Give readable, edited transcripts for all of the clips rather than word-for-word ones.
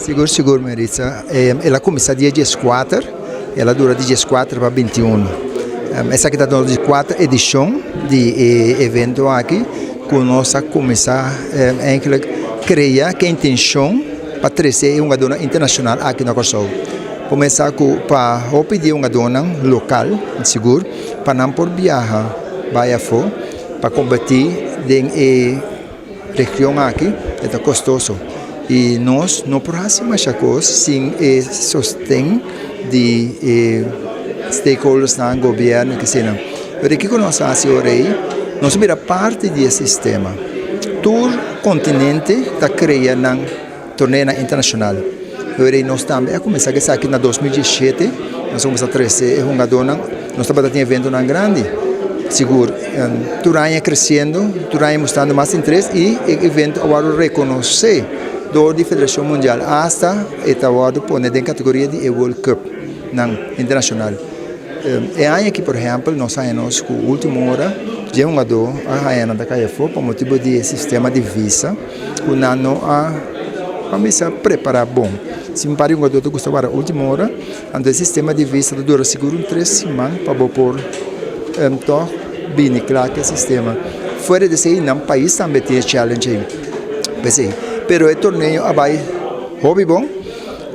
Sigur, sigur, Maritza. El a kuminsá dia 14, el a dura di 14 pa 21. Esaki ta di kuater edishon di e evento aki, ku nos a kuminsá eigenlijk krea ku intenshon pa trese e hungadónan internashonal aki na Kòrsou. Kuminsá ku pa hopi di e hungadónan lokal, sigur, pa nan por biaha bai afó pa kompetí den e region aki, e ta kostoso. I nos no por hasi masha kos sin e sosten di e stakeholdersnan, gobièrnu, kesinan. Pero kiko nos a hasi ora ei? Nos a bira parti di e sistema. Tur kontinente ta krea nan torneonan internashonal. Ora ei nos tambe a kuminsá ku esaki na 2017, nos a kuminsá trese e hungadónan, nos tabata tin eventonan grandi. Sigur, tur aña kresiendo, tur aña mostrando mas interes i e evento a wòrdu rekonosé dor di Federashon Mundial, asta e ta wòrdu pone den kategoria di e World Cup nan internashonal. E aña aki por ehèmpel nos haña nos ku último ora dje hungadó a haña nan ta kai afó pa motibu di e sistema di visa ku nan no a ban bisa prepará bon. Si un par di hungadó ta gusta wara último ora, anto e sistema di visa ta dura sigur un 3 siman pa bo por tòg bini kla ku e sistema. Fuera di esei nan pais tambe tin e challenge ei. P'esei, pero e torneo a bai hopi bon,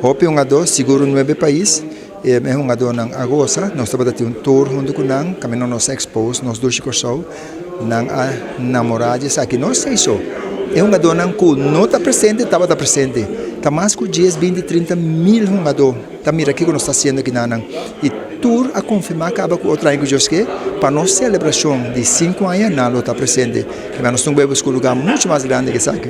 hopi hungadó, sigur un nuebe pais. E hungadónan a gosa, nos tabata tin un tour huntu ku nan, kaminda nos a expose nos dushi Kòrsou, nan a namorá di esaki. No esei so, e hungadónan ku no ta presente tabata presente. Ta mas ku 10, 20, 30 mil hungadó ta mira kiko nos ta hasiendo aki nan. I tur a konfirmá kaba ku otro aña ku Dios ke, pa nos selebrashon di 5 aña nan lo ta presente. Nos tin ku buska un lugá muchu mas grandi ku esaki.